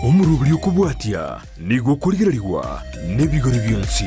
Omoroberi okobwatia nigo okorigererigwa nebigori bionsi.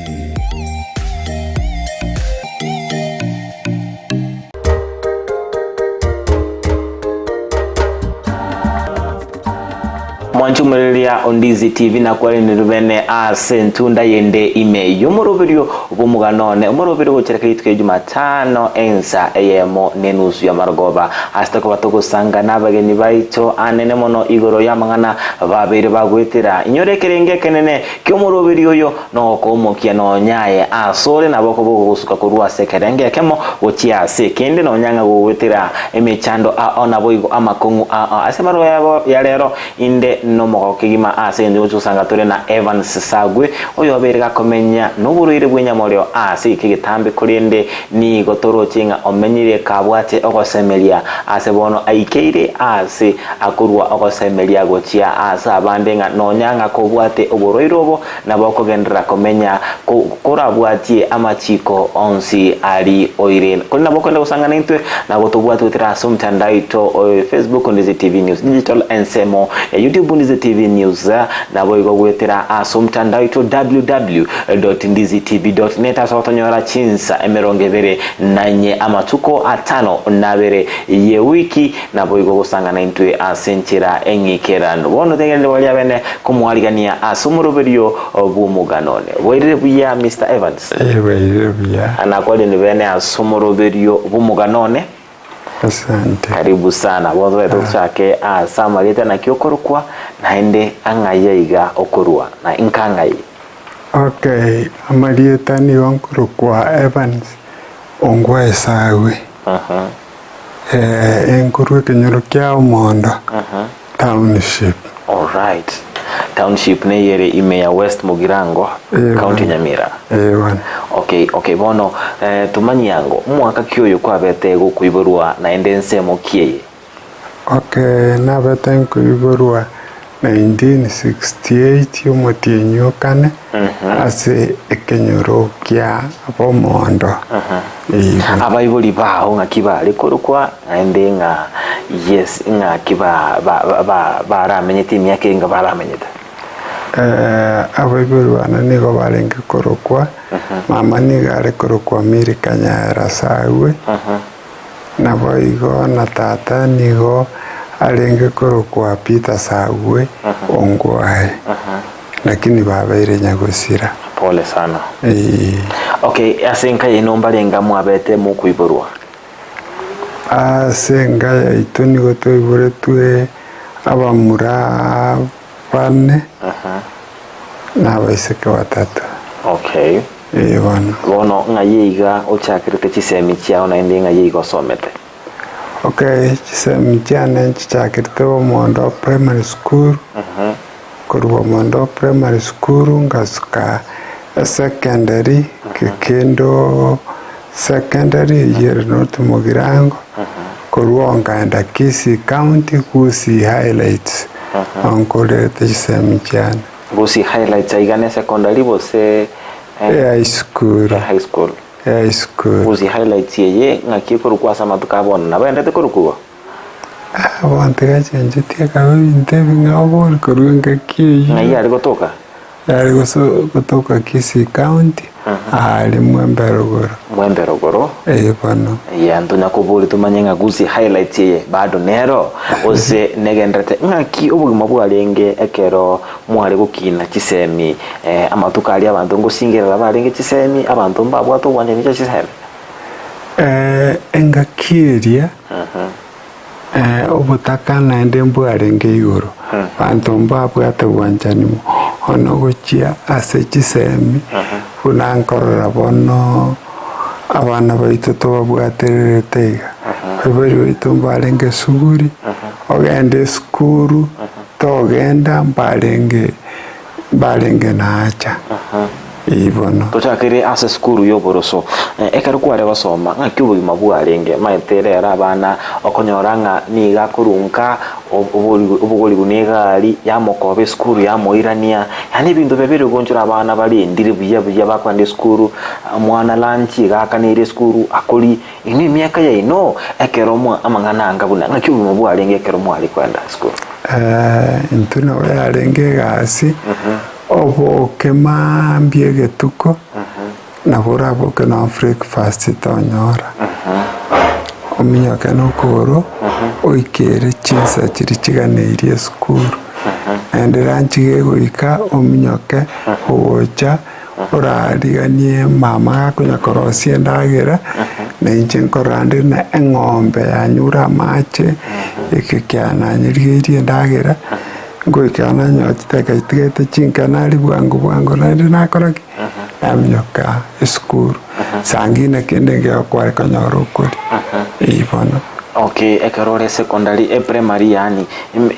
Mwanchumereria Ondizi TV nakwarenire bene ase entunda yende ime y'omoroberio bw'omogano one omoroberio gochera rituko ria Jumatano ensa eyemo nenusu ya marogoba ase tokoba togosanga nabageni baito anene mono igoro y'amang'ana babeire bagoetera. Inyora ekerengo ekenene ki'omoroberio oyo nogokomokia nonya aye asore nabo okoba ogosuka korwa ase ekerengo ekemo gochia ase ekende nonya ng'a gogoetera emechando ao naboigo amakong'u ao. Ase ebarua yabo ya rero inde nomogoko kegima ase engencho gochia gosanga tore na Evans Sagwe oyo obeire gakomenya noborwaire bw'enyamorio ase egeka egetambe korende Nigo toroche ng'a omenyire kabwate ogosemeria ase bono aikeire aase akorua ogosemeria gochia aase abande ng'a nonya ng'a kobwate oborwaire obo nabo okogenderera komenya korabwatie amachiko onsi ari oire. Korende nabo okogenda gosanga naintwe nabo tobwate goetera ase omotandao oito o Facebook Ndizi TV News Digital ensemo ya YouTube Ndizi TV News naboigo goetera ase omotandao oito www. www.ndizitv.net ase gotonyora chinsa emerongo ebere na inye amatuko atano na abere y'ewiki, naboigo gosangana intwe ase enchera eng'ikeranu. Bono tegerere baria abene komwarigania ase omoroberio bw'omogano one. Bwairire buya Mister Evans? Ee, bwairire buya. Nakwarire bene ase omoroberio bw'omogano one. Asante. Karibu sana. Bono tobete tochake ase amarieta naki okorokwa naende ang'ai aiga okorwa na inka ng'ai. Okay, amarieta nigo nkorokwa Evans Ongwae Esagwe. Eh, enkorwa ekenyoro kia Omondo Township. Alright. Township neye ere ime ya West Mugirango, Eh, County bono. Nyamira. Eh, bono. Okay, okay, bono eh, tomanyie ango, omwaka ki oyo kwabete gokoiborwa naende ensemo ki eye? Okay, nabete nkoiborwa 1968 omotienyi o kane ase ekenyoro kia Bomondo. Igo. Abaibori bao ng'aki bare korokwa naende ng'a yes ng'aki ba ba ba baramenyete emiaka enga baramenyete? Abaibori bane nigo barenge korokwa, mama nigo are korokwa Mary Kanyara Sagwe. Naboigo na tata nigo arenge korokwa Peter Sagwe Ongwae, lakini babeire nyagosira. Pole sana. Eeh. Okay, ase enka yaino mbarenga mwabete mokoiborwa? Ase enka yaito nigo twaiboretwe abamura bane na abaiseke batato. Okay. Ee bono. Bono ng'ai iga ochakerete chisemi chiao naende ng'ai iga osomete? Okay, chisemi chiane nchichakerete Bomondo Primary School, korwa Bomondo Primary School ngasuka esecondary, Gekindo Secondary eyio ere North Mugirango, korwa oo nkaenda Kisii County, Gusii Highlights, noo nkorerete chisemi chiane. Gusii Highlights aiga ne secondary gose High school. High school. High school. Gusii Highlights eye ng'aki ekorokwa ase amatuko a bono? Nabaendete korokwa igo? Ah, bono tigachenchetie akaba ebinto ebi ng'a obori korwa engaki eyio. Ng'ai are gotoka? Yare gotoka Kisii County, aare Mwembe Rogoro. Mwembe Rogoro. Ee bono. Yeah, ntonya kobori tomanye ng'a Gusii Highlights eye bado nero gose negenderete. Ng'aki obogima bwarenge ekero mware gokina chisemi eh, amatuko aria abanto ngosingerera barenge chisemi, abanto mbabwate obwanchani chia chisemi? Eh, engaki eria Obotaka naende mbwarenge igoro, abanto mbabwate bwanchani mono gochia ase chisemi, buna nkorora bono abana baito tobabwatererete iga. Abaibori baito mbarenge esuguri, ogende esukuru, togenda mbarenge mbarenge naacha. Ee bono. Tochakere ase esukuru y'oboroso. Ekero kware gosoma, ng'aki obogima bwarenge? Maete rero abana okonyora ng'a nigo akorunka obogorigwa na egari yamokoba esukuru yamoirania, yaani ebinto biabeire gonchora abana barendire buya buya bakoenda esukuru, omwana lunch iga akaneire esukuru akori, inwe emiaka yaino ekero mwa amang'ana anga buna ng'aki obogima bwarenge ekero mware koenda esukuru? Intwe nabo yarenge egasi, oboke mambia egetuko, nabo oraboke nonye breakfast tonyora, ominyoke na okogoro oikere chinsa chiria chiganeirie esukuru, naende lunch gegoika ominyoke ogocha orariganie mama gakonya korosia endagera, na inche nkorora nde na eng'ombe yanyure amache, eke kiananyerigeirie endagera, ngoika nanyora chidakika chitigete chinke naria bwango bwango naende nakora ki? Naminyoka esukuru, saa ngine kende nkeigo kware konyora okoria, eeh bono. Okay, ekero ore secondary, eprimary yaani,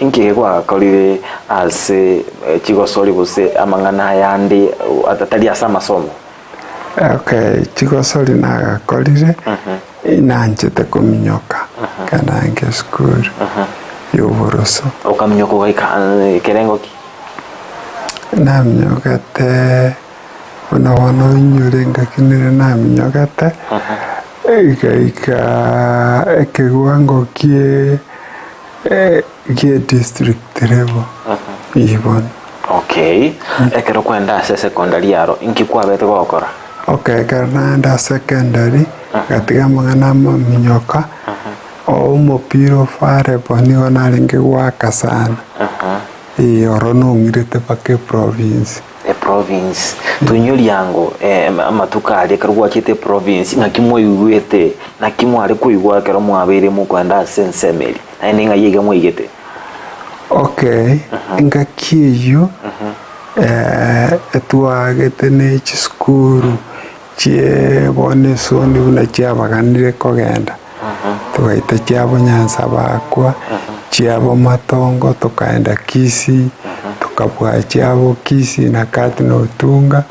inki gwagakorire ase chigosori gose amang'ana ayande atari ase amasomo? Okay, chigosori nagakorire, nanchete kominyoka ekero narenge esukuru ya oboroso. Okaminyoka ogaika ekerengo ki? Naminyogete buna bono oinyore engaki nere naminyogete, egaika ekewango kie gie district level eyio bono. Okay, ekero kwaenda ase secondary aro, inki kwabete gokora? Okay, ekero naenda secondary, ngatiga amang'ana amaminyoka, omopira o volleyball nigo narenge goaka sana. Ee, oro nong'irete mpaka eprovince. Eprovince. Toinyoria ango amatuko aria ekero gwachete eprovince, ng'aki mwaigwete, naki mware koigwa ekero mwabeire mokoenda ase ensemo eria, naende ng'ai iga mwaigete? Okay, engaki eyio etwagete ne chisukuru chie bono esoni buna chiabaganire kogenda. Togaita chiabo Nyansabakwa, chiabo Matongo, tokaenda Kisii, tokabua chiabo Kisii na Cardinal Otunga,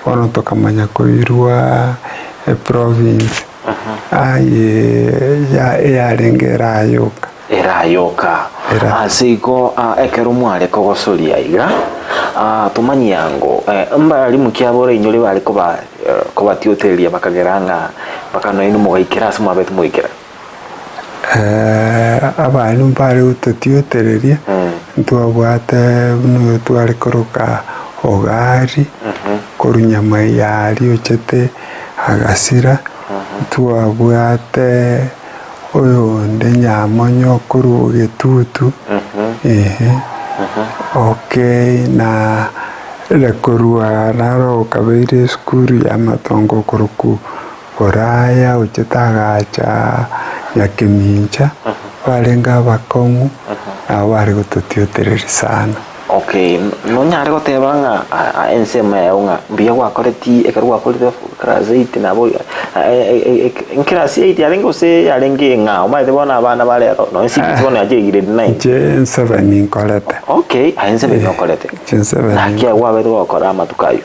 bono tokamanya koirwa eprovince aye eyarenge erayoka. Erayoka. Era. Ase igo ekero mware kogosoria iga, tomanyie ango, mbarimu ki abwo orainyore bare koba kobatiotereria bakagera ng'a mpaka nonya inwe mogaikera ase mwabete moikera? Abarimu mbare gototiotereria, ntwabwate buna oyo tware koroka Ogari, korwa Nyamaiya aria ochete agasira, ntwabwate oyonde Nyamonyo korwa Getutu, ehe, okay na korwa naro okabeire esukuru y'amatongo okorokwa Boraya ochete agacha Nyakemincha, barenge abakong'u, nabo bare gototiotereria sana. Okay, nonyare goteba ng'a ensemo yago ng'a mbuya gwakoreti ekero gwakorire class eight nabo class eight yarenge gose yarenge ng'a omanyete bono abana ba rero nonye six bono yachire grade nine. Inche seven nkorete. Okay, aye seven okorete. Inche seven Naki aye gwabete gokora amatuko ayio?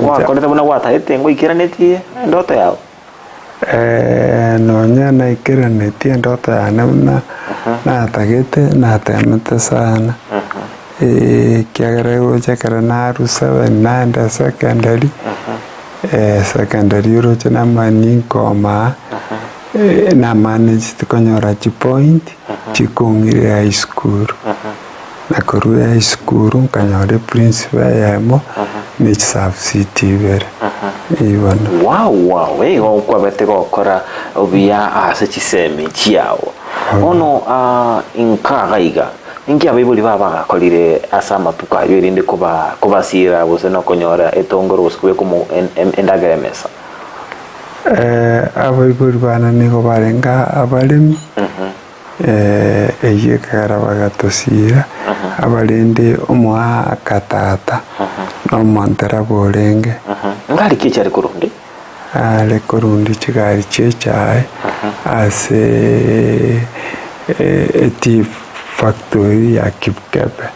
Ngwakorete buna gwatagete ngoikeranetie endoto yao? Nonya naikeranetie endoto yane buna natagete, natemete sana, ekiagera egocha ekero narwa seven naenda secondary, secondary oroche namani nkomaa, namanagete konyora chipoint chikong'ira high school. Na korwa high school nkanyora eprinciple eyemo ne chisubseat ibere, eywo bono. Wow wow igo nkwabete gokora buya ase chisemi chiao. Bono inka iga iga, inki abaibori bao bagakorire ase amatuko ayio erinde koba kobasira gose nokonyora etongoro gose kobeka omo endagera emesa? Abaibori bane nigo barenge abaremi. Eyio ekagera bagatosiira, abarende omoaka tata na omontereba orenge. Ngari ki chiare korundi? Are korundi chigari chi'echae ase etea factory ya Kipkebe.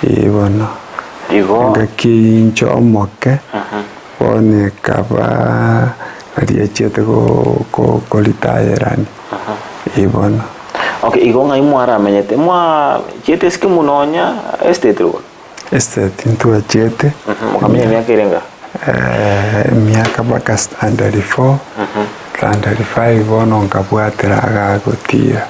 Ee bono. Igo. Engaki eyio inche omoke, bono ekaba nari achiete koritayerania. Ee bono. Okay, igo ng'ai mwaramenyete? Mwachiete esike nonya estate rogoro? Estate ntwachiete. Mokamenya emiaka ere enga? Emiaka mpaka standard four, standard five bono nkabwatera iga gotira,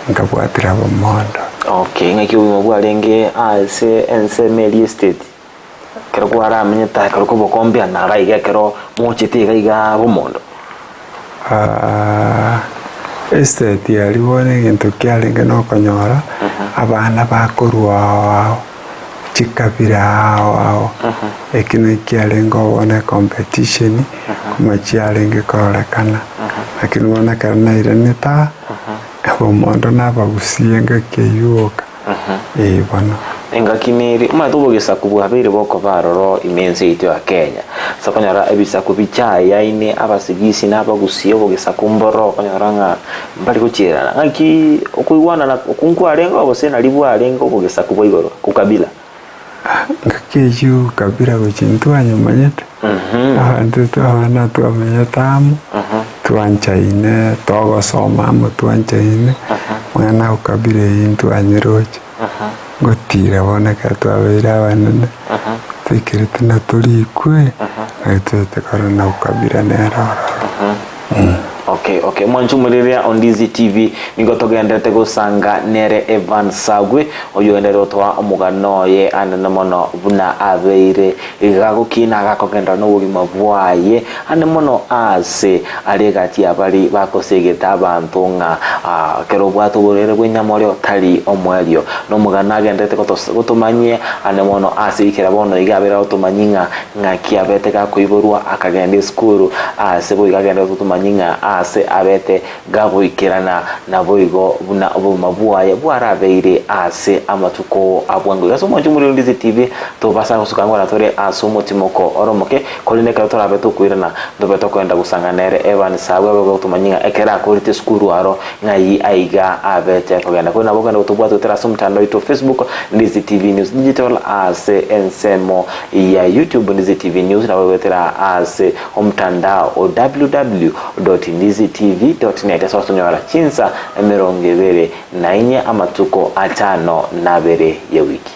nkabwatera bomondo. Okay, ng'aki obogima bwarenge ase ensemo eria estate? Ekero kwaramenyete aye ekero kobokombea naro aiga ekero mochete iga iga bomondo. Estate aria bono egento kiarenge nokonyora abana bakorwa ao ao, chikabira ao ao, eki nakio kiarenge bono ecompetition koma chiarenge kororekana. Lakini bono ekero nairanete aa, omonto nabagusie engaki eywo yoka. Ee bono. Engaki nere omanyete obogesaku bwabeire bokoba aroro ime ense yaito ya Kenya. Ase okonyora ebisaku bichayaine, abasigisi na abagusia obogesaku mboro okonyora ng'a mbari gochierana. Ng'aki okoigwanana okwo nkwarenge oo gose nari bwarenge obogesaku bwa igoro, ukabila? Ngaki eyio ukabila gochia ntwanyomanyete, abanto twabana twamenyete amo, twanchaine, togosoma amo twanchaine, mwana ukabila eyio ntwanyeroche, ngotira bono ekero twabeire abanene, toikerete na torikwe, naki toete korora na ukabila nere ororo. Okay, okay. Mwanche omorireria on Ndizi TV nigo togenderete gosanga nere Evan Sagwe oyo ogenderete gotoa omogano oye anene mono buna abeire iga gokina agakogenderera nobogima bwaye ande mono ase are egati y'abari bakosegeta abanto ng'a ah, kero obwate oborwaire bw'enyama oria otari omoerio. Nomogano agenderete gotos gotomanyia ande mono ase ikera bono iga abeire agotomanyia ng'a Ng'aki abete gakoiborwa akagenda esukuru, aase boigo agende gotomanyia ng'a aase abete gagoikerana, naboigo buna obogima bwaye bwarabeire aase amatuko a bwango. Igo ase omwancho omorero Ndizi TV tobasa gosuka ng'a tore ase omotimoko ore omoke, korende ekero torabe tokoirana ntobe tokoenda gosanga nere Evan Sawe abe gotomanyia ng'a ekero akorete esukuru aro ng'ai aiga abete kogenda. Korende nabo okogenda gotobwata goetera ase omotandao oito o Facebook Ndizi TV News Digital ase ensemo ya YouTube Ndizi TV News nabo goetera ase omtandao o www.ndizitv.net ase gotonyora chinsa 24 amatuko atano na abere y'ewiki.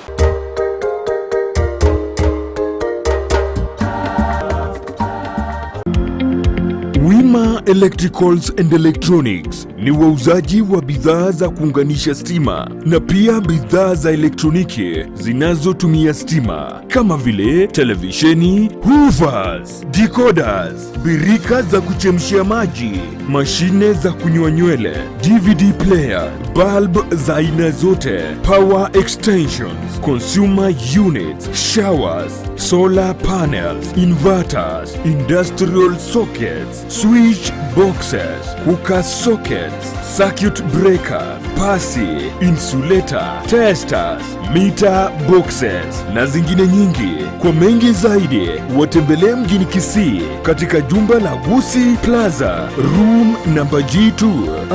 Wima Electricals and Electronics ni wauzaji wa bidhaa za kuunganisha stima na pia bidhaa za elektroniki zinazotumia stima kama vile televisheni, hoovers, decoders, birika za kuchemshia maji, mashine za kunyoa nywele, DVD player, bulb za aina zote, power extensions, consumer units, showers, solar panels, inverters, industrial sockets, switch boxes, cooker sockets, circuit breaker, pasi, insulator, testers, meter boxes na zingine nyingi. Kwa mengi zaidi, watembelee mjini Kisii katika jumba la Gusi Plaza room namba G2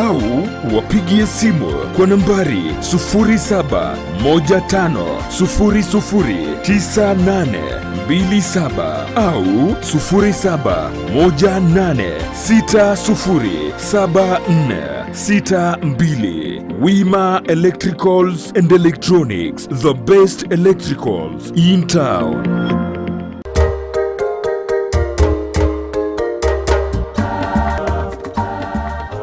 au wapigie simu kwa nambari 0715009827 au 0718607462. Wima Electricals and Electronics, the best electricals in town.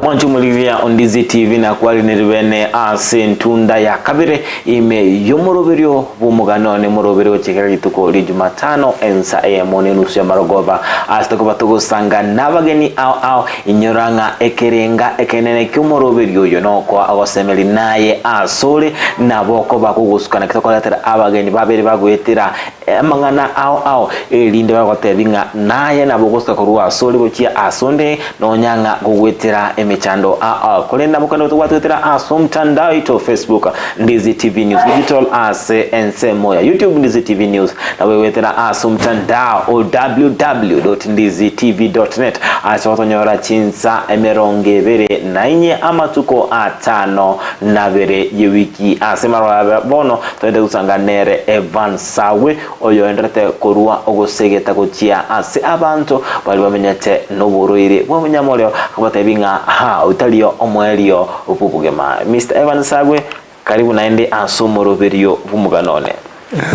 Mwanche omorigia o Ndizi TV nakwarinire bene ase entunda ya kabere ime y'omoroberio bw'omogano one morobere gochikera rituko ria Jumatano ensa eyemo na enusu ya marogoba ase tokoba togosanga nabageni ao ao inyora ng'a ekerenga ekenene ki'omoroberio oyo nokoa ogosemeri naye asore nabo okoba kogosukana kitokoretera abageni babere bagoetera Amang'ana ao ao, erinde bagotebi ng'a naye nabo ogosuka korwa asore gochia asonde, nonya ng'a gogoetera emechando ao ao. Korende nabo kende tobwate goetera ase omtandao oito Facebook, Ndizi TV News Digital, ase ensemo ya YouTube Ndizi TV News, nabo goetera ase omtandao o www.ndizitv.net ase gotonyora chinsa 24 amatuko atano nabere y'ewiki ase maroro bono Toende gosanga nere Evan Sawe, oyoenderete korua ogosegeta gochia ase abanto baria bamenyete noborwaire bw'obonyamorero, akabatebia ng'a aha otario omoerio bw'obogima. Mister Evan Sagwe, karibu naende ase omoroberio bw'omogano one.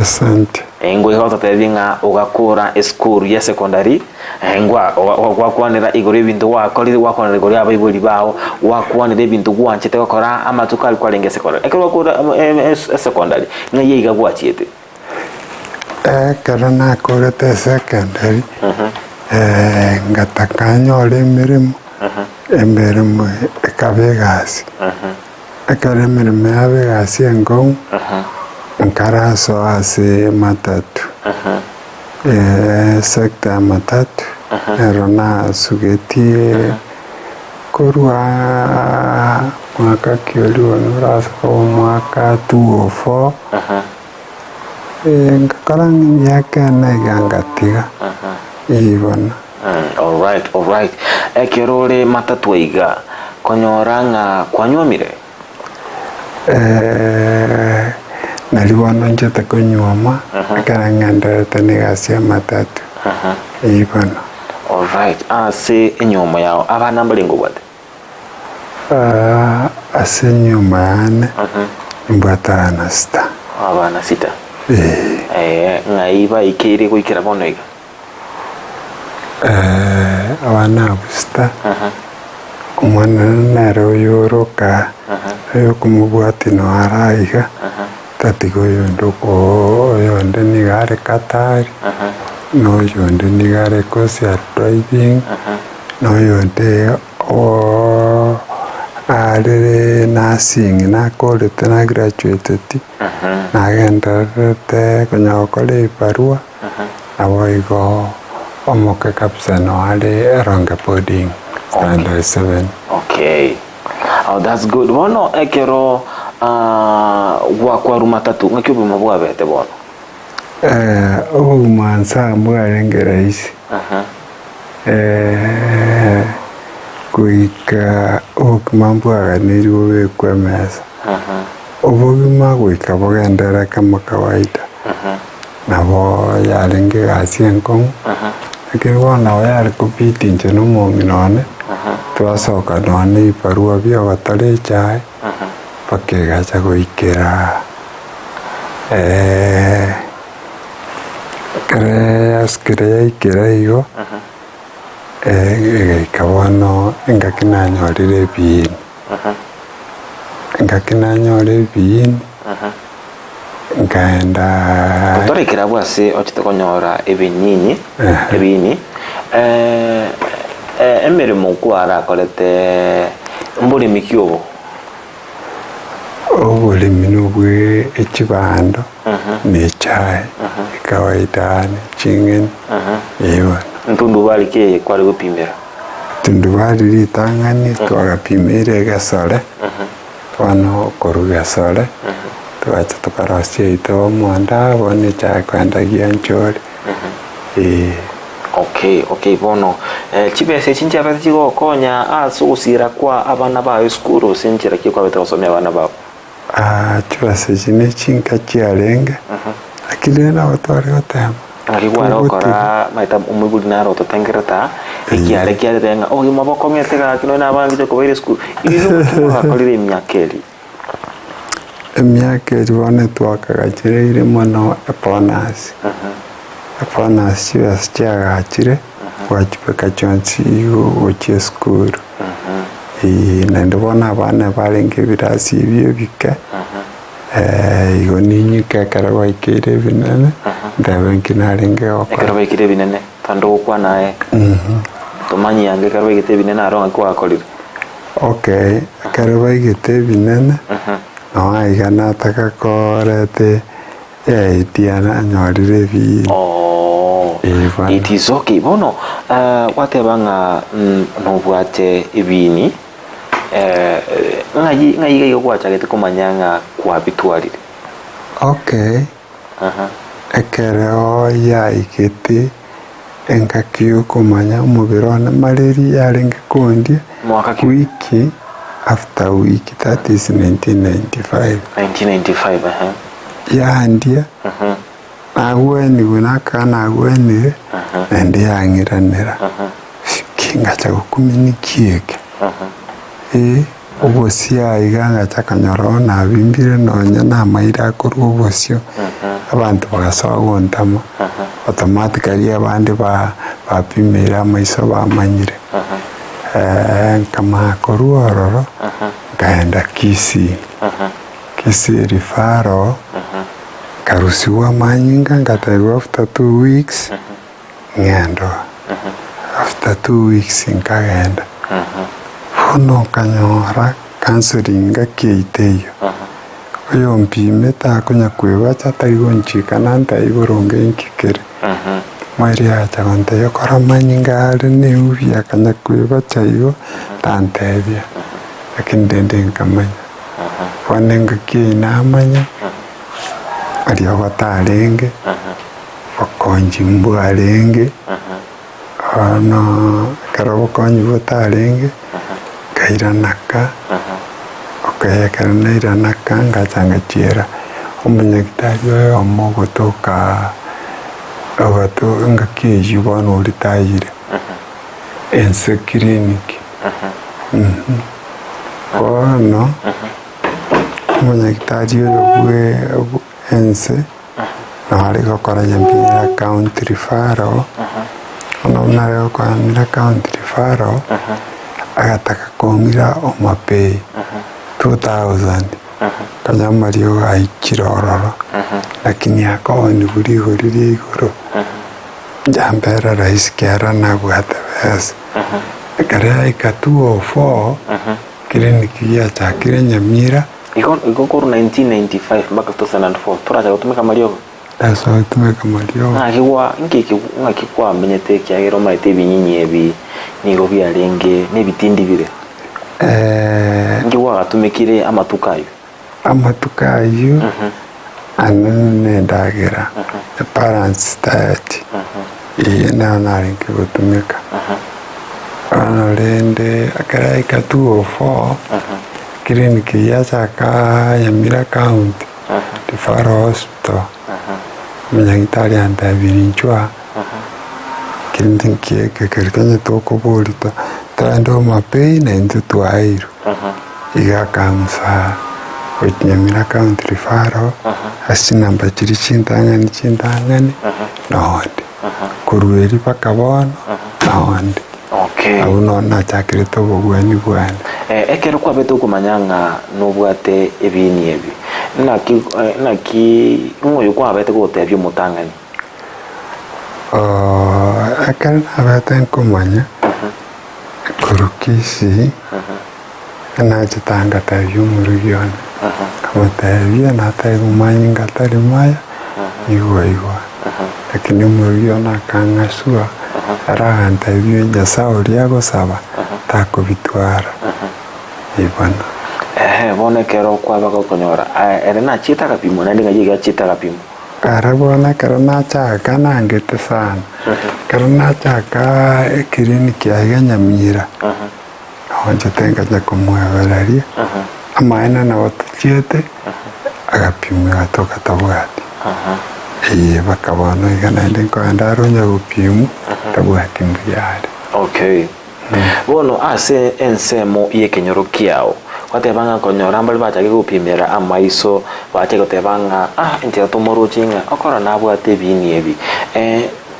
Asante. Ngoika gototebia ng'a ogakora esukuru ya secondary, ngwa gwakwanera igoro y'ebinto gwakorire, gwakwanera igoro y'abaibori bao, gwakwanera ebinto gwanchete gokora amatuko aria kwarenge secondary. Ekero gwakora esecondary, ng'ai aiga gwachiete? Ekero nakorete esecondary, ngataka nyore emeremo, emeremo ekaba egasi. Ekero emeremo yaba egasi enkong'u, nkarasoa ase matatu, sector ya matatu, ero nasugetie korwa mwaka ki oria bono orase koba omwaka 204, ngakora ng'a emiaka ene iga ngatiga, eeh bono. Alright, alright. Ekero ore matatu aiga, konyora ng'a kwanywomire? Nari bono nchete konywoma, ekero ng'endererete na egasi ya matatu, eeh bono. Alright, ase enywomo yao abana mbarenge obwate? Ase enywomo yane, nimbwate abana sita. Abana sita? Eeh. Eeh, ng'ai baikeire goikera bono iga? Abana abwo sita, omwana nere oyo oroka, oyokomobwatia noo are aiga, tatiga oyonde oko oyonde nigo are Qatar, na oyonde nigo are course ya driving, na oyonde arere nursing nakorete na graduateti, nagendererete konya gokora ebibarua. Naboigo omoke kabisa noare eronge boarding standard 7. Okay. Oh, that's good. Bono ekero ah, gwakwarwa matatu ng'aki obogima bwabete bono? Eh, obogima nsa mbwarenge rahisi. Eh, goika obokima mbwaganiri bobekwe emesa. Obogima goika bogenderere kama kawaida. Nabo yarenge egasi enkong'u, lakini bono nabo yare kobidi inche na omong'ina one, twasoka nonya na ebibarua bia ogotora echae, mpaka egacha goikera ekero yasukire yaikera igo, egaika bono engaki nanyorire ebiini, engaki nanyora ebiini. Nkaenda. Gotorekera abwo ase ochete konyora ebinyinyi, ebiini, emeremo kwarakorete mboremi ki obo? Oboremi nobwe echibando na echae, ekawaida yane, ching'eni, eh bono. Ntundubari ki eye kware gopimera? Tundubari ritang'ani twagapimeire egesore. Bono korwa Gesore togacha tokarosia yaito omonda, bono echaye koenda gianchore, eh. Okay, okay, bono eh, chibesa echi nchiabete chigokonya ase ogosiira kwa abana bao esukuru gose nchera ki kwabete gosomia abana bao? Ah, chibesa echi ne chinka chiarenge, lakini rende nabo tware gotema. Naki kware gokora maete omoibori naro ototengerete aa, ekiare kiarire ng'a obogima bokong'ete gaki nonye nabangete kobaira esukuru, ibi nobokima bwakorire emiaka eria. Emiaka eria bono twakagachereire mono ebonus, ebonus chibesa chiagachire, gwachibeka chionsi igo gochia esukuru. Eeh naende bono abana barenge ebirasi ebio ebike. Igo ninyike ekero gwaikeire ebinene, ntebe nki narenge gokora. Ekero baikire ebinene, tande ogokwana aye, tomanyi ange ekero baigete ebinene aro ng'aki gwakorire. Okay, ekero baigete ebinene, noo aiga nataka koreta eidea nanyorire ebiini. Oh, Eh, bono. it is okay. Bono, gwateba ng'a nobwate ebiini. Ng'ai ng'ai iga iga gwachagete komanya ng'a kwabitwarire? Okay, Aha. ekero yaigete engaki yokomanya omobere one mareri yarenge kondia Mwaka ki? week after week that is 1995 1995 ehe. yandia nagwenigwe nakaba nagwenire naende yang'iranera Ki ngacha gokumia niki eke? Ee, obosio aiga ngacha konyora bono nabimbire nonya namaira akorwa obosio. Abanto bagasoa gontama, automatically abande ba bapimeire amaiso bamanyire. Nkamanya korwa ororo, nkaenda Kisii, Kisii referral, nkarusiwa amanyinga nkatebiwa after 2 weeks ng'ende oo. After 2 weeks nkagenda, bono nkanyora counselling ngaki yaito eyio, oyompimete akonya kwebacha atari gonchika nantebia boronge inki kere. Mweri agacha gontebia okore amanyinga are na eubi akanya kwebacha igo, tantebia, lakini rende nkamanya. Bono engaki eyio namanya, eriogo tarenge, bokonyi mbwarenge, bono ekero obokonyi botarenge, nkairana ka, okay ekero nairana ka ngacha ngachiera omonyagitari oyomo ogotoka ogoto engaki eyio bono oritayire, ense clinic, bono omonyagitari oyo bwe ense nare gokora Nyamira county referral, bono buna are gokora Nyamira county referral, agataka kong'ira Homa Bay 2000, konya amariogo aikire ororo, lakini akaoniwa rigori ria igoro, njambera rahisi kero nabwate besa. Ekero yaika 204, clinic giachakire Nyamira. Igo igo korwa 1995 mpaka 2004 toracha gotumeka amariogo? Ase gotumeka amariogo. Ng'aki gwa nki eki ng'aki kwamenyete ekiagera omanyete ebinyinyi ebi nigo biarenge na ebitindi bire? Nki gwagatumekire amatuko ayio? Amatuko ayio anene na endagera, a balanced diet, eyio nero narenge gotumeka. Bono rende ekero yaika 2:04, clinic eyio yachaka Nyamira county, referral hospital, omonyagitari antebirie inchuo aa, kende nkieke keria onye tokoboria togende Homa Bay na intwe twaeirwe. Iga akansa gochia Nyamira county referral ase chinamba chiria chintang'ani chintang'ani nonde. Korwa erio mpaka bono nonde. Okay. Abwo noo nachakerete obogweni bwane. Ekero kwabete okomanya ng'a nobwate ebiini ebi, naki naki ng'o oyo kwabete gotebia omotang'ani? Ekero nabete nkomanya korwa Kisii, nachete ngatebia omorugi one, nkamotebia natebia omanyinga atari maya, igwa igwa. Lakini omorugi one akang'asua, ere agantebia Nyasae oria agosaba takobitwara, bono. Ehe, bono ekero kwaba gokonyora, ere nachiete agapimwa naende ng'ai iga achiete agapimwa? Ere bono ekero nachaka nangete sana, ekero nachaka eclinic ya iga Nyamira, naonchete ngachia komoebereria, amaene nabo tochiete, agapimwa egatoka tabwati. Eeh mpaka bono iga naende nkoenda aro onya gopimwa, tabwati mbuya are. Okay. Bono ase ensemo y'ekenyoro kiao, gwateba ng'a konyora mbare bachake gopimera amaiso, bachake goteba ng'a ah enchera tomoroche ng'a okora nabwate ebiini ebi.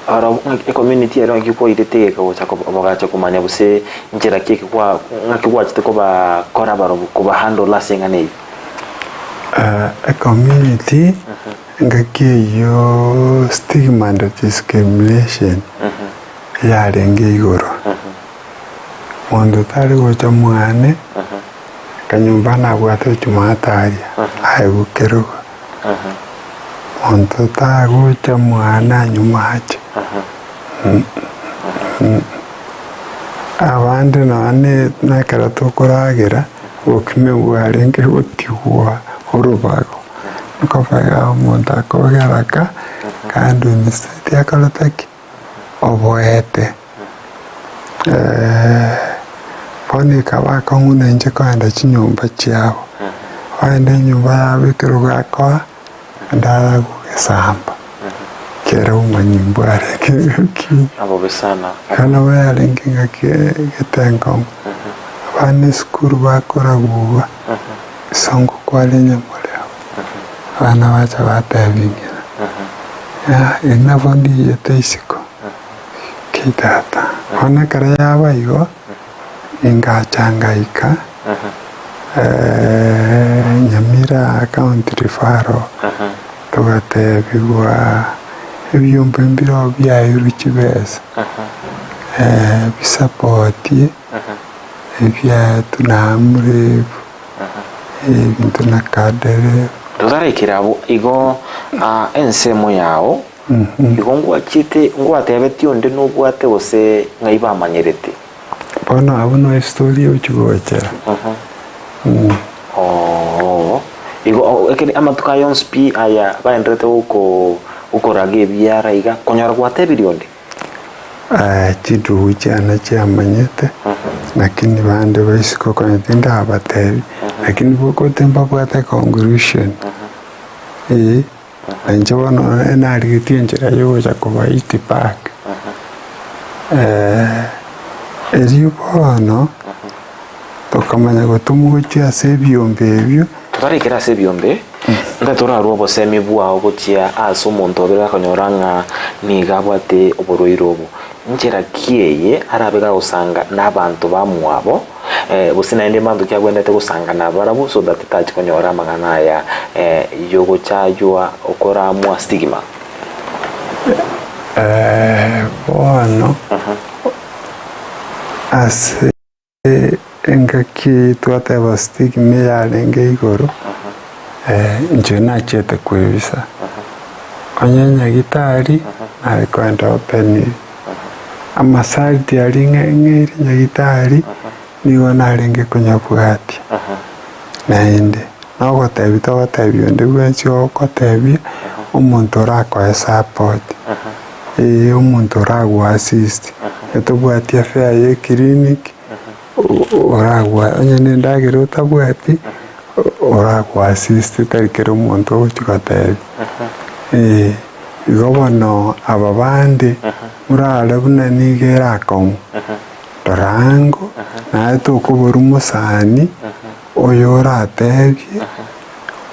Oro ng'aki ecommunity ero ng'aki kwairete egeka gocha koba bagacha komanya gose nchera ki eke kwa ng'aki gwachete kobakora barobwo kobahandle ase eng'ana eyio? Ecommunity engaki eyio stigma and discrimination yarenge igoro. Monto tari gocha mwane, akanyomba nabwate jumatatu aria, aegwe kerogo. Monto tagocha mwane anywe mache. Abande nonye nekero tokoragera, obokima bwarenge gotigwa orobago, nkobaga omonto akogera ka, kandi instead akorete ki? Oboete. Bono ekaba akong'u na inche kogenda chinyomba chiabo, ogende enyomba yabo ekero gakoa, ndara gogesamba, kera omonyimbo arenge ng'aki. Abobe sana. Ekero nabo yarenge ng'aki egete enkong'u, abana esukuru bakoragugwa, isongo kware nyamorero, abana bacha batebia ng'ina. Eri nabo ndiyete isiko ki tata. Bono ekero yaba igo, ingacha ngaika Nyamira County Referral, togatebigwa ebiombe mbireo biairwe chibesa, bisapotie ebiaetwe na Amref. Ebinto na kadere. Totaraikera abwo, igo ensemo yao, igo ngwachete ngwatebetie onde nobwate gose ng'ai bamanyerete? Bono abwo no estory egochi gochera. Oo, igo ekeri amatuko aya onsi pi aya baenderete goko gokoraga ebiara iga, konyora gwatebirie onde? Chindugu chiane chiamanyete, lakini bande ba isiko konya tindabatebi, lakini bokote mbabwate conclusion, eh, na inche bono narigetie enchera ya ogocha kobaiti back. Erio bono, tokamanya gotomwa gochia ase ebiombe ebio. Totarekera ase ebiombe, Nkai torarue obosemi bwao gochia ase omonto obe gakonyora ng'a nigo abwate oborwaire obo. Nchera ki eye arabe gagosanga nabanto bamwabo, gose naende mbanto ki agwenerete gosanga nabarabwo so that tachi konyora amang'ana aya yogochaywa okoramwa stigma? Bono ase. Engaki eyio twateba stigma eyarenge igoro, inche nachiete kwebisa, onye nyagitari nare kogenda open, amasarti aria ng'a ng'eire nyagitari, nigo narenge konyabwatia. Naende, nogotebia togotebia onde bwensi ogotebia, omonto orakoe support, ee omonto oragoe assist, etobwati efare ya eclinic, oragwa onye na endagera otabwati, oragoe assist tari kera omonto ogochi gotebia. Ee, igo bono aba bande, morarore buna nigo ere akong'u, rora ango, naye tokoborwa mosani. Oyo oratebie,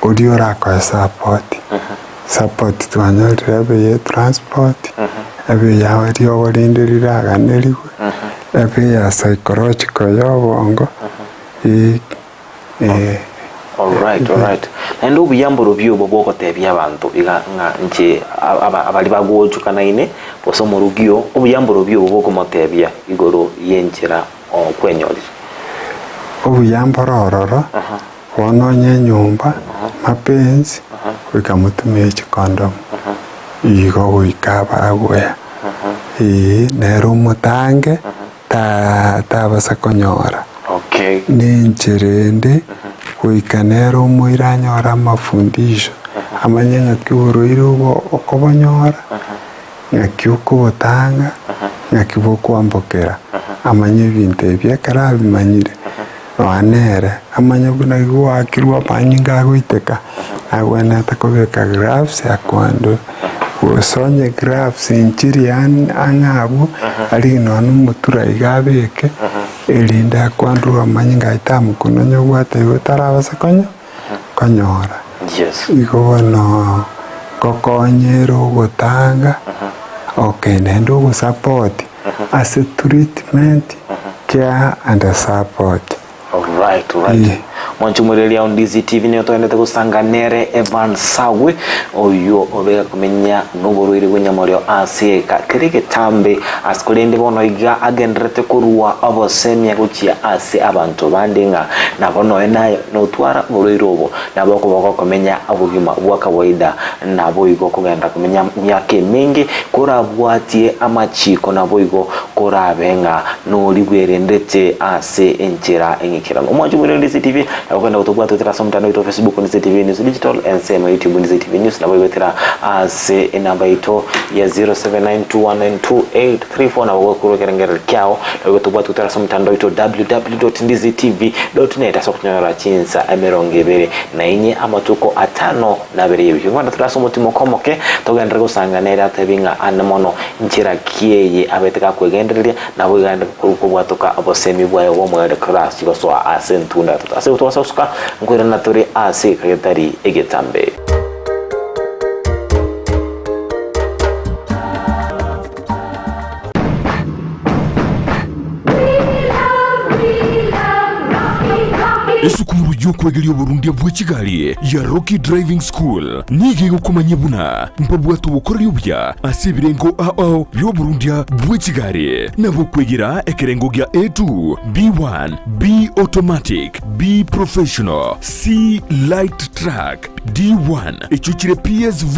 oria orakoe support. Support twanyorire ebe ye transport, ebe ya riogo rinde riraganerigwe, ebe ya psychological ya obongo, eh. Alright, alright. Naende obuya mborobio obo bwogotebia abanto iga ng'a inche aba abaria bagochukanaine gose omorugi oo, obuya mborobio obo bokomotebia igoro y'enchera okwenyorire. Obuya mbore ororo, bono onye enyomba, mapenzi, goika motumie chikondomu, igo goika abagoya, ee nere omotange ta tabasa konyora. Okay. Nenchera ende, goika nere omoira anyore amafundisho, amanye ng'aki oborwaire obo okobonyora. Ng'aki okobotanga, ng'aki bokwambokera, amanye ebinto ebi ekero abimanyire, nonya nere amanye buna goakirwe amanyinga agoiteka, agwenerete kobeka gloves akoendwe, gose onye gloves nchiri ang'e abwo, aria nonya na omotura iga abeke, erinde akoandurwe amanyinga aye tamokuna onye obwate igo otarabasa konya konyora. Igo bono ngokonyera ogotanga, okay naende ogosapoti ase treatment, care and support. Alright, alright. Eh. Mwanche omwereria o Ndizi TV nigo togenderete gosanga nere Evan Sawe oyio obega komenya noborwaire bw'enyamorio ase eka kere egetambe ase korende bono iga agendererete korua obosemia gochia ase abanto bande ng'a nabo noe naye notwara oborwaire obo Nabo okoba gokomenya obogima bwa kawaida, naboigo kogenda komenya emiaka emenge korabwatie amachiiko, naboigo korabe ng'a nori bwerendete ase enchera eng'ikeranu. Omwanchi omoirani Ndisi TV, nabo okogenda gotobwata goetera ase omotandao oito wa Facebook Ndisi TV News Digital, ensemo ya YouTube Ndisi TV News, naboigo goetera ase enamba yaito ya 0792192834 nabo gokorwa ekerengerero kiao, naboigo tobwate goetera ase omotandao oito www.ndizitv .net ase okonyora chinsa emerongo ebere na inye amatuko atano na abere y'ewiki. Nkwana tore ase omotimoko omoke, togenderere gosanga nere atebi ng'a ande mono nchera ki eye abete gakwegendereria, nabo iga aende kobwatoka obosemi bwaye bw'omoerio ekero achia gosoa ase entunda. Ase tobasa gosuka, nkoirana tore ase egeka getari egetambe. Esukuru y'okwegeria oborundia bwe chigari ya Rocky Driving School nigo egokomanyia buna mbabwate obokoreri obuya ase ebirengo ao ao bi'oborundia bwe chigari, nabo okwegera ekerengo gia A2, B1, B Automatic, B Professional, C Light Truck, D1, echio chire PSV,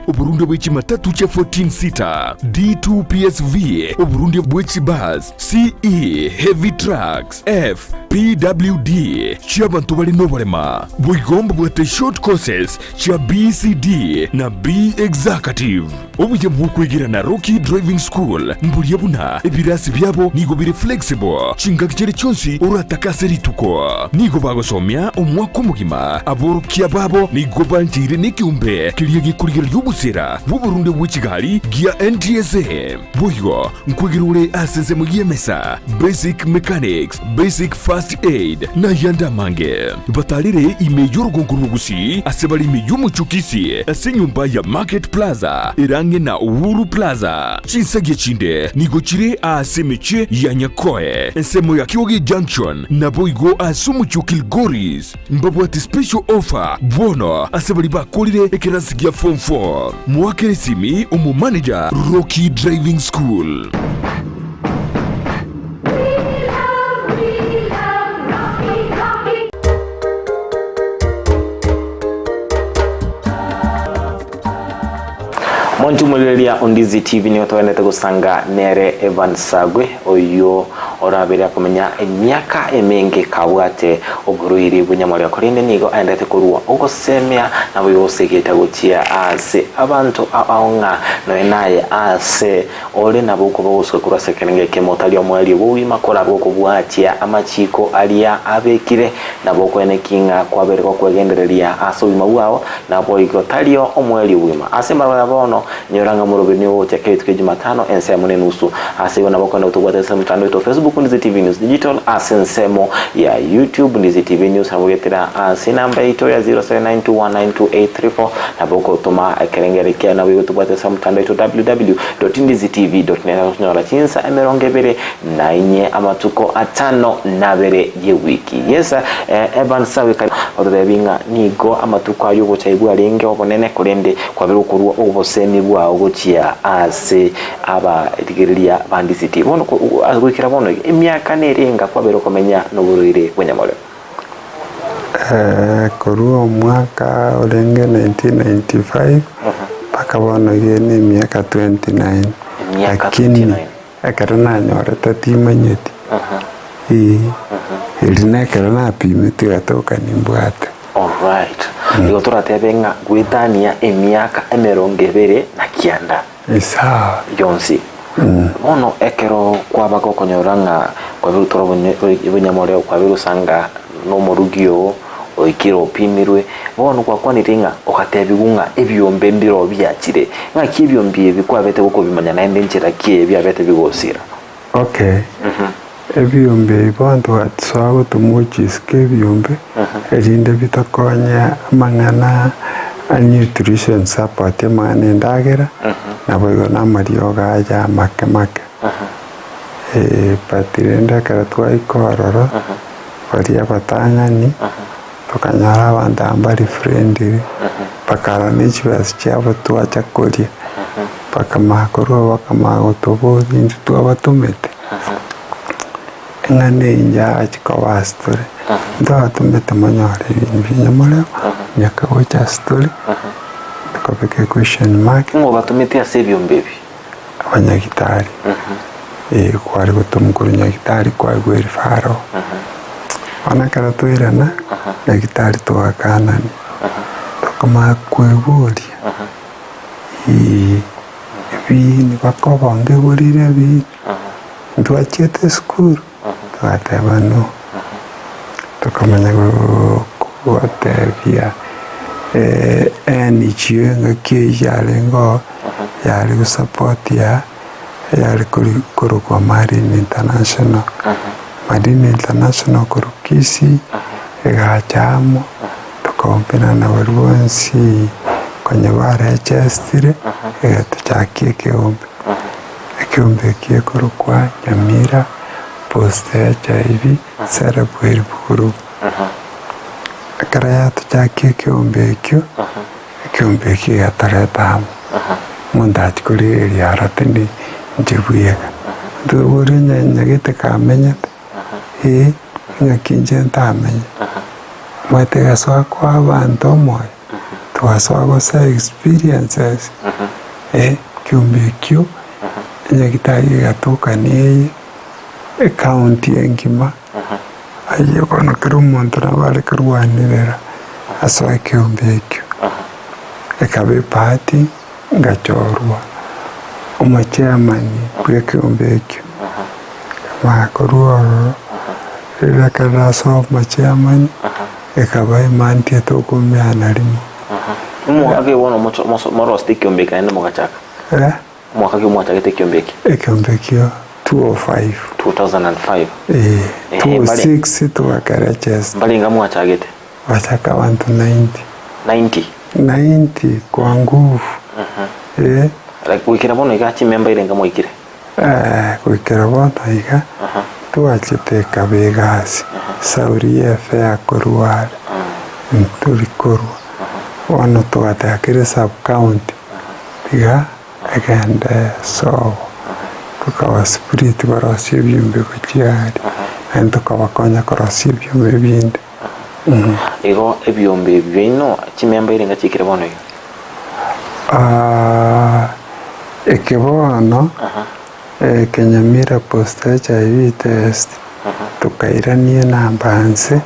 oborundia bwe chimatatu chia 14 seater, D2 PSV, oborundia bwe chibus, CE, Heavy Trucks, F, PWD, chi'abanto bare noborema. Boigo mbabwate short courses chia BCD na B Executive. Obuya bw'okwegera na Rocky Driving School mboria buna ebirasi biabo nigo bire flexible chingaki chiria chionsi oratake ase rituko. Nigo bagosomia omwaka omogima. Aborokia babo nigo bancheire nekeombe keria gekorigereria obosera bw'oborunde bwe chigari gia NTSA. Boigo nkwegera ore ase ensemo y'emesa, basic mechanics, basic first aid, na ayande amange. Batarere ime y'orogongo rw'Ogusii ase bare ime y'omochie o Kisii ase enyomba ya Market Plaza ere ang'e na Uhuru Plaza. Chinsagia chinde nigo chire aase emechie ya Nyakoe, ensemo ya Kioge Junction, naboigo ase omochie o Kilgoris. Mbabwate special offer bono ase baria bakorire ekerasi gia form 4. Moakere esimi omomanager Rocky Driving School. Monto omorigereria o Ndizi TV nigo togenderete gosanga nere Evan Sagwe oyio orabere akomenya emiaka emenge kabwate oborwaire bw'enyamoreo korende nigo aenderete korua ogosemia naboigo gosegeta gochia ase abanto ao ng'a nonya naye ase Ore nabo okoba ogosuka korwa ase ekerengo ekemo otari omoerio bw'obogima korabe okobwatia amachiiko aria abekire, nabo okweneki ng'a kwabeire gokwegendereria ase obogima bwao, naboigo tario omoerio bw'obogima. Ase embarabara ya bono, nyora ng'a omoroberi nigo ogochaka rituko ria Jumatano ensemo nenusu. Ase igo nabo okogenda gotobwata ase omotandao oito o Facebook Ndizi TV News Digital, ase ensemo ya YouTube Ndizi TV News, nabo ogetera ase enamba yaito ya 0792192834, Nabo ogotoma ekerengererio kiao naboigo tobwate ase omotandao oito www.ndizitv.net gotonyora chinsa emerongo ebere na inye amatuko atano na abere y'ewiki. Yes, eh, Evan Sawe kare ototebi ng'a nigo amatuko ayio ogochai bwarenge obonene korende kwabere okorua obosemi bwao gochia ase abarigereria ba Ndizi TV. Bono goikera bono iga emiaka nerenga kwabere okomenya noborwaire bw'enyamorero. Korwa omwaka orenge 1995 mpaka bono iga ne emiaka 29, Emiaka lakini 29. ekero nanyorete timanyeti, eh, eri nekero napimete egatoka nimbwate. Alright. Igo toratebe ng'a goetania emiaka emerongo ebere na kianda. Esawa. Yonsi. Bono ekero kwaba gokonyora ng'a kwabeire otware obonyamoreo, kwabeire osanga nomorugi oo oikire opimirwe, bono gwakwanire ng'a ogatebigwa ng'a ebiombe mbiroo biachire. Ng'aki ebiombe ebi kwabete gokobimanya naende nchera ki eye biabete bigosira? Okay, ebiombe ebi bono twatosoa gotomwa gochia isiko ebiombe, erinde bitokonye amang'ana a nutrition support amang'ana endagera, naboigo na amariogo aya amake make. But rende ekero twaika ororo, baria abatang'ani, tokanyora abanto aba mbari friendly, bakarora ne chibesa chiabo twacha koria. Bakamanya korwa abwo bakamanya gotoboria intwe twabatomete, eng'ana eye yachia koba ase tore, ntwabatomete monyore ebinto bia nyamorero, miaka gocha ase tore, tokabeka equestion mark. Ng'o obatomete ase ebiombe ebi? Abanyagitari, eh kware gotomwa korwa nyagitari kwaigwa erifaro. Bono ekero twairana, nyagitari twakanani, tokamanya kweboria. Ebiini bakobonga eborire ebiini, ntwachiete esukuru? Togateba no. Tokamanya gotebia NGO engaki eyio yarenge oo, yare gosapotia yare korokwa Marine International. Marine International korwa Kisii, egacha amo. Tokaumperana na baria bonsi konya barechestire, egatochakia ekeombe. Ekeombe ekio gekorokwa Nyamira Post HIV Celeb Help Group. Ekero yatochakia ekeombe ekio, ekeombe ekio egetoreta amo, omonto achia korigereria aro tindi inche bweka. Ntoborie onye nyagete kamenyete, eh, ng'aki inche ntamenye. Omanyete egasoa koa abanto omoyo, twasoa gose experiences, ekeombe ekio, enyagitari egatoka neye, ecounty engima. Ayio bono kera omonto nabo are korwanerera asoe ekeombe ekio. Ekaba ebahati ngachorwa omochairman bw'ekeombe ekio. Nkamanya korwa ororo, riria ekero nasoa omochairman, ekaba emanti etokomeana rimo. Omwaka ki bono mocho- moso- morosete ekeombe eke naende mogachaka? Eh. Omwaka ki omwachagete ekiombe eke? Ekiombe ekio 205. 2005. Ee, Ehe, mbare- 206 togaka register. Mbarenga mwachagete? Bachaka abanto 90. 90? 90 kwa nguvu. Ee. Like, goikera bono iga chimemba irenga mwaikire? Eh, goikera bono iga twachete ekaba egasi sauri y'efea korwa are ntori korwa bono togateba kere sub county iga Egende sobo, tokaba split barosie ebiombe gochia aria, naende tokabakonya korosia ebiombe binde. Igo ebiombe ebi biaino chimemba irenga chiikire bono iga? Eke bono, eke Nyamira Post HIV test, tokairania enamba nse,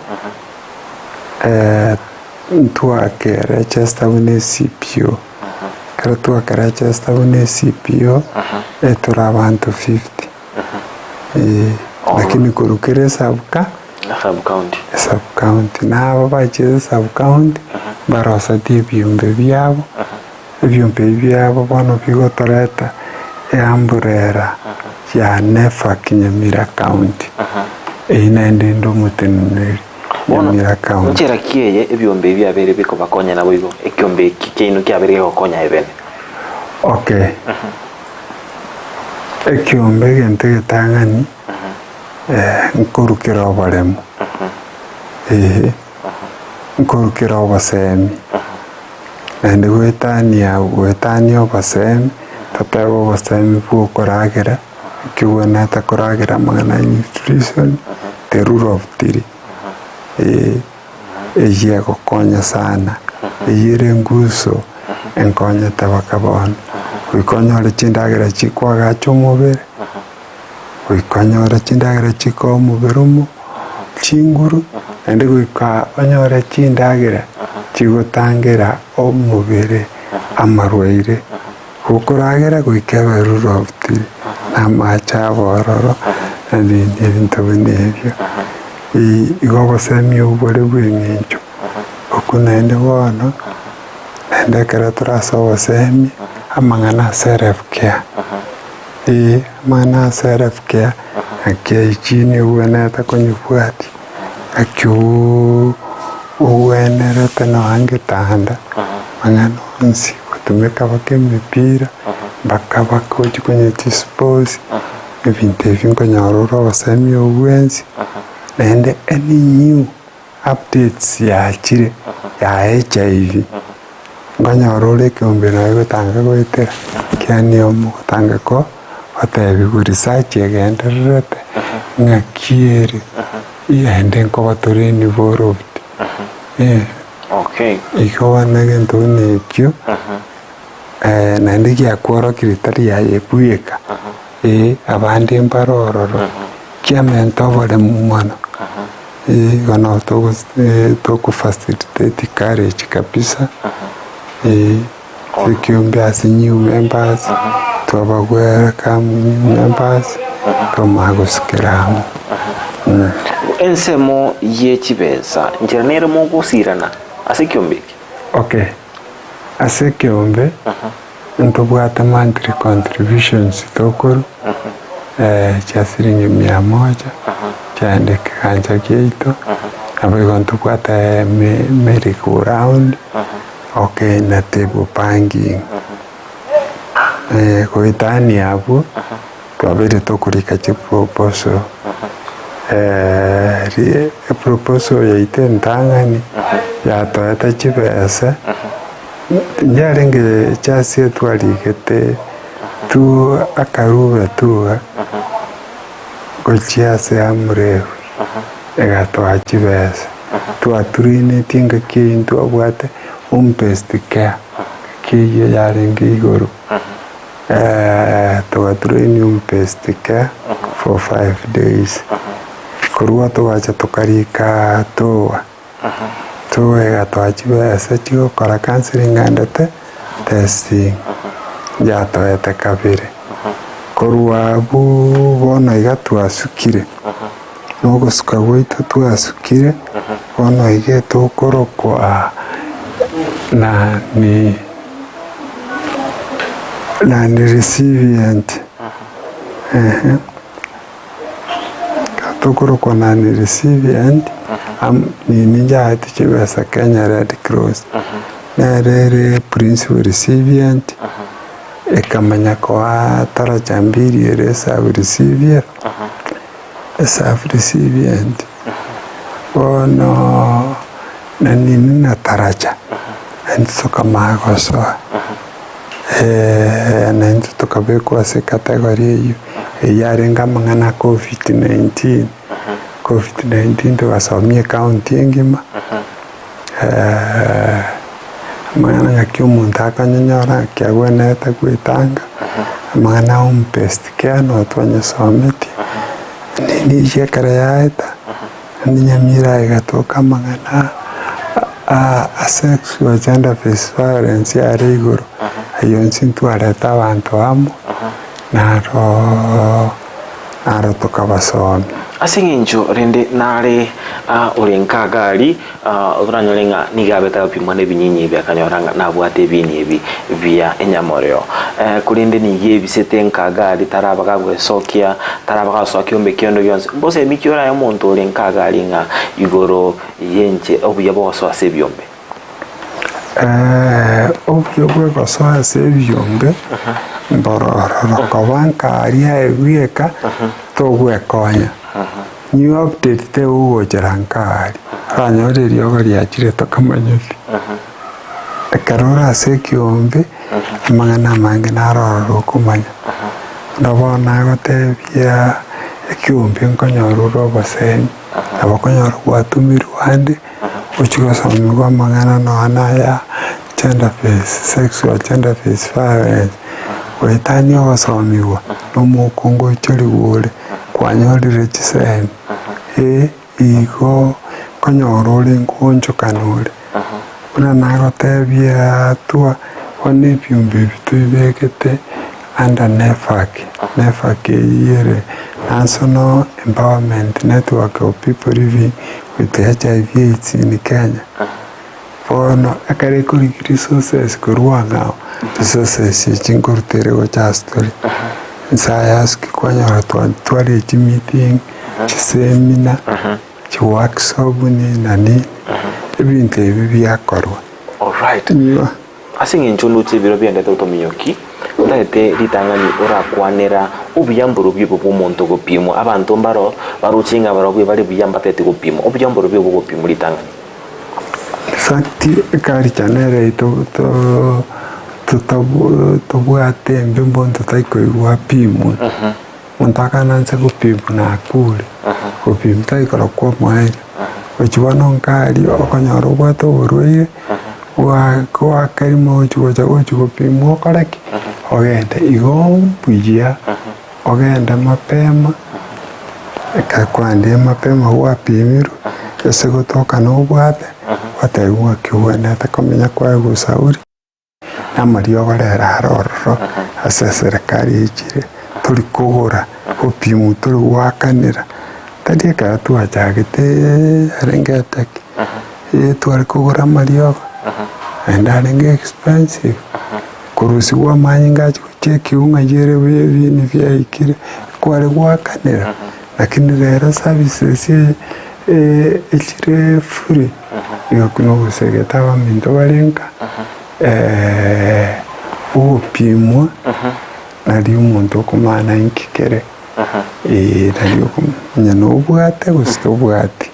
ntwake register buna eCPO. Ekero twakerechesta buna eCPO, etore abanto 50. Eh, lakini korwa kera esub-ca, Sub county. esub county. Na aba bachiete esub county, mbarosetie ebiombe biabo, ebiombe ebi biabo bono bigotoreta eamburera ya NEPHAK Nyamira County. Eyio naende inde omoteneneri. Bono, Nyamira County. nchera ki eye ebiombe ebi biabeire bikobakonya naboigo ekiombe eki kiaino kiabeire gegokonya ebene? Okay. Ekiombe egento egetang'ani, eh, nkorukera oboremo, eeh, nkorukera obosemi, naende goetania goetania obosemi, totebe obosemi bwa okoragera, Ekio obwenerete koragera amang'ana ya nutrition, the rule of three, eh, eyio egokonya sana, eyio ere enguso enkonyete baka bono. Goika onyore chindagera chikoagacha omobere, goika onyore chindagera chikoa omobere omo chinguru, naende goika onyore chindagera chigotangera omobere amarwaire. Gokoragera goika ebe rurobti, na amache abe ororo, na nini ebinto buna ebio. Igo obosemia obwo bore bw'eng'encho. Okwo naende bono, naende ekero tore ase obosemia, amang'ana a self care, eh, amang'ana a self care, naki hygiene obwenerete konyebwatia, naki ogwenerete nonya ngetanda, amang'ana onsi. Gotumeka baka emepira, mpaka bagochia konywa chisposi, ebinto ebi nkonyora ore obosemia obwo bwensi, naende any new updates yachire ya HIV, nkonyora ore ekeombe naye gotanga goetera, ekiagera omogotanga ko gotebiwa research egendererete, ng'aki ere, naende nkoba tore involved. Okay. Igo bono egento buna ekio, naende giakworokirie tari aye bweka, eh, abande mbare ororo, kiamenta oboremu mono, eh, igo nabo togos togo facilitate courage kabisa, eh, ekiombe ase new members, twabagwera come new members, twamanya gosikera amo. Ensemo ye chibesa, nchera nere mogosirana ase ekiombe eke. Okay, ase ekeombe ntobwate monthly contributions tokorwa chia siringi mia moja chiaenda ekegancha kiaito, naboigo ntobwate merry go round, okay na table banking. Goetania abwo, twabeire tokorika chiproposal. Eproposal yaito entang'ani yatoete chibesa, yarenge chasi etwarigete tu akarube tu iga gochia ase Amref egatoa chibesa. Twaturinetie engaki eyio ntwabwate home based care, engaki eyio yarenge igoro. Togaturainia home based care for 5 days. Korwa togacha tokarika toa, toa egatoa chibesa chiogokora counselling and testing, yatoete kabere. Korwa abwo bono iga twasukire, na ogosuka gwaito twasukire, bono iga tokorokwa nani nani recipient ehe. Tokorokwa nani recipient, nini njaete chibesa Kenya Red Cross, nere ere principal recipient, ekamanya koa taracha mbiri ere sub recipient, sub recipient. Bono na nini na taracha, naintwe tokamanya gosoa. Naintwe tokabekwa ase ecategory eyio, eyio yarenge amang'ana a covid 19, covid 19 togasomia ecounty engima, amang'ana ng'aki omonto akonyonyora ng'aki agwenerete goetanga, amang'ana a home based care nabo twanyesometie, nini ekero yaeta. Ninyamira egatoka amang'ana a sexual gender based violence are igoro, ayio onsi ntwarete abanto amo, naro naro tokabasomia. Ase eng'encho rende nare ore nkagari otoranyore ng'a nigo abete agopimwa nebinyinyi ebi akanyora ng'a nabwate ebiini ebi bia enyamoreo. Korende nigo ebisete nkagari taraba gagwesokia, taraba gagosoa kiombe kende gionsi. Mbosemi ki orae omonto ore nkagari ng'a igoro y'enche obuya bwa gosoa ase ebiombe? Obuya bwa gosoa ase ebiombe mbororo koba nkaria aye bweka togwekonya. New update tegogochera nkaaria, oranyore eriogo riachire tokamanyeti. Ekero ore ase ekiombe, amang'ana amange naro ororo okomanya. Buna bono nagotebia ekiombe nkonyora ore obosemi, nabo okonyora gwatumirwe ande, ochie gosomiwa amang'ana nonya na aya gender based, sexual gender based violence, goetania ogosomiwa na omokungu oichorigwe ore. Kwanyorire chisemi, ee, igo nkonyora ore nkoonchokana ore. Buna nagotebia twa bono ebiombe ebi toibegete under NEPHAK, NEPHAK eyio ere National Empowerment Network of People Living with HIV AIDS in Kenya. Bono ekero ekorigia resources korwa ang'ao, resources echi nkoruta ere gocha ase tore. Inse aya ase kwanyora twaria chimeeting, chiseminar, chiworkshop nini na nini, ebinto ebi biakorwa. Alright. Nigo. Ase eng'encho ndoche ebiro biendete gotominyoki, ntagete ritang'ani orakwanera obuya mborobio obo bw'omonto gopimwa. Abanto mbaro baroche ng'a barobwo bare buya mbatagete gopimwa. Obuya mborobio obo gopimwa ritang'ani. In fact, eculture nere yaito tobwate embe mbonto taikoigwa apimwe. Omonto akanansa gopimwa na akure, gopimwa taikora kwa omoerio. Gochia bono nkaria okonyora obwate oborwaire, goakerima gochi gocha gochi gopimwa okore ki? Ogende. Igo mbuya ogende mapema, ekero kwaendire mapema gwapimirwe, ase gotoka nobwate, gwatebiwa ng'aki obwenerete komenya kwaegwa ushauri. Namariogo rero are ororo ase eserekari eichire, tori kogora gopimwa tori goakanera, tari ekero twachagete arenge eteke, tware kogora amariogo, naende arenge expensive, korusiwa amanyinga achia gochia ekiu ng'a ere buya ebini biaikire, kware goakanera, lakini rero services echire free. Igo nogosegeta abaminto bare nka, ogopimwa nario omonto okomanya inki kere. Ee, nari okomanya nobwate gose tobwati,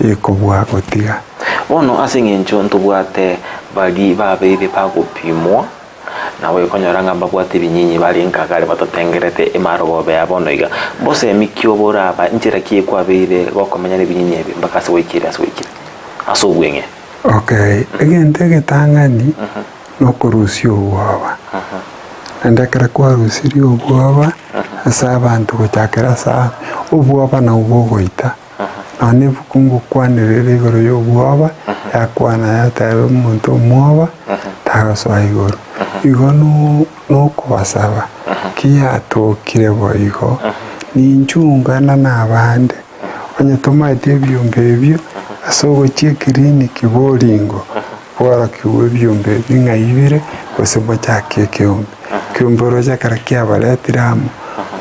ee, kobua gotiga. Bono ase eng'encho ntobwate baria babeire bagopimwa, nabo ekonyora ng'a mbabwate ebinyinyi bare nkagare batotengerete emarogoba ya bono iga. Mbosemi ki obo oraba nchera ki ekwabeire gokomenya nebinyinyi ebi mpaka ase gwaikire ase gwaikire ase obweng'e? Okay, egento egetang'ani nokorusia obwoba, naende ekero kwarusirie obwoba ase abanto gochakera ase aa, obwoba nabwo bogoita. Nonya na ebuku ngokwanera ere igoro ya obwoba, yakwana yateba omonto omwoba tagosoa igoro. Igo no nokobasaba ki yatokire boigo, ninchungana na abande. Onye tomaeti ebiombe ebio ase ogochia ekiriniki boringo, bworokigwe ebiombe ebi ng'ai bire, gose mochakie ekeombe. Ekeombe oroche ekero kiabaretire amo,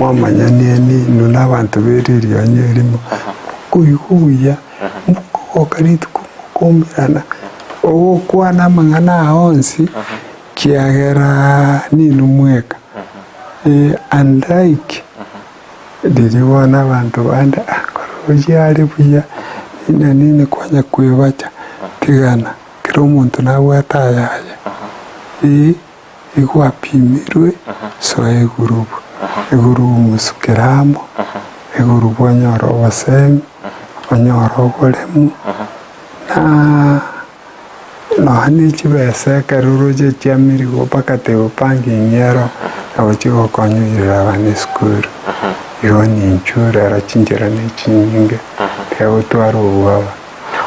mwamanyanie ninwe na abanto be ririonya erimo, mokoigwa buya, mokogoka rituko mokoumerana, ogokwana amang'ana aya onsi, kiagera ninwe mweka. Unlike Riria bono abanto bande, ah, kororia are buya, nina nini kwanya kwebacha, tigana, kera omonto nabwate ayaye. Ee, igo apimirwe, soa egurubu, egurubu mosukere amo, egurubu onyore obosemi, onyore oboremu, na Nonya ne chibesa ekero oroche chia mirigo mpaka table parking ero nabo chigokonya oirere abana esukuru. Igo ninchuo rero chinchera ne chinyinge tiga gotwara obwoba.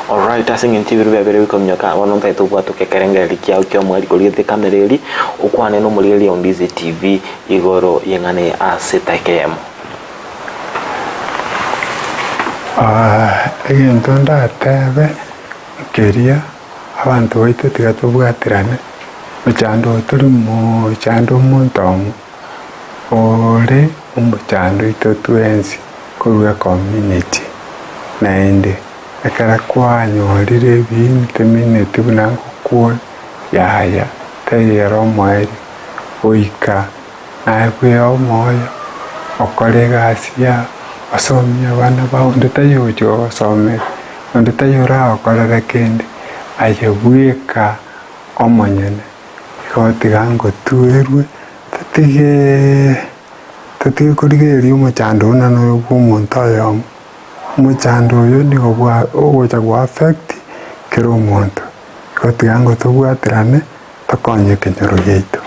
Alright, ase eng'encho ebiro biabere bikominyoka bono ntagete obwatoke ekerengererio kiao kia omweri korigetie ekamera eria okwane na omorigereria o Ndizi TV igoro y'eng'ana eye ase etageka eyemo. Egento ndatebe. Keria abanto baito tiga tobwaterane, mochando oyo tori mochando omonto omo, ore omochando oito twensi korwa ecommunity. Naende ekero kwanyorire ebiini temineti buna ngokwa yaya tari ere omoerio, goika naye bwee omoyo, okore egasi yao, osomie abana bao, onde taiyo ogochia gogosomeria. Onde taiyo oragokorere kende, aye bweka omonyene. Igo tiga ngotuerwe, totige totige korigereria omochando buna noyo bwa omonto oyomo. Omochando oyo nigo bwa ogocha go affect kera omonto. Igo tiga ngotobwaterane. Tokonye ekenyoro giaito.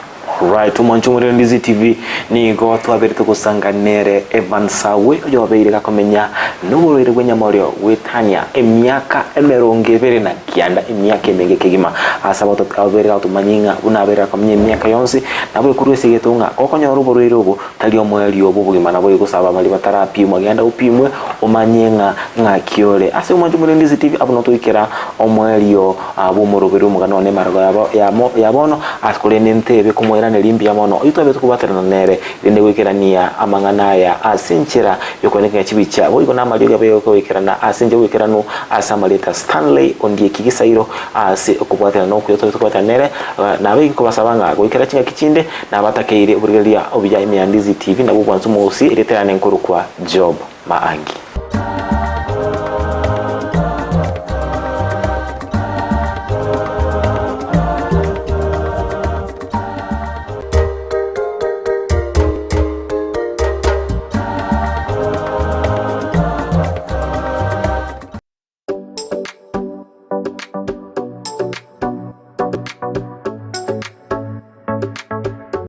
Right, omwancho omorero Ndizi TV nigo twaberete gosanga nere Evan Sawe oyobeire gakomenya noborwaire bw'enyamorio gwetania emiaka emerongo ebere na kianda emiaka emenge kegima ase abato abere gatomanyia ng'a buna abere gakomenya emiaka yonsi nabo ekorwa ase egeto ng'a gokonyora oborwaire obo Tari omoerio bw'obogima naboigo gosaba baria batarapimwa, genda opimwe omanye ng'a ng'aki ore. Ase omwancho omorendisi TV abwo notoikera omoerio bw'omoroberi omogano one emarago yabo yamo ya bono ase korende ntebe komoiraneria mbuya mono oyio twabete kobwaterana nere rende goikerania amang'ana aya ase enchera y'okoenekania chibicha boigo namariogi abe goikerana ase enchera y'oboikeranu ase amarieta Stanley Ondieki Gisairo ase okobwaterana okuya twabete kobwaterana nere nabe inkobasaba ng'a goikera chingaki chinde Nabatakeire oborigereria obuya ime ya Ndizi TV nabwo bwansa omogusii erieta riane nkorokwa Job Maangi.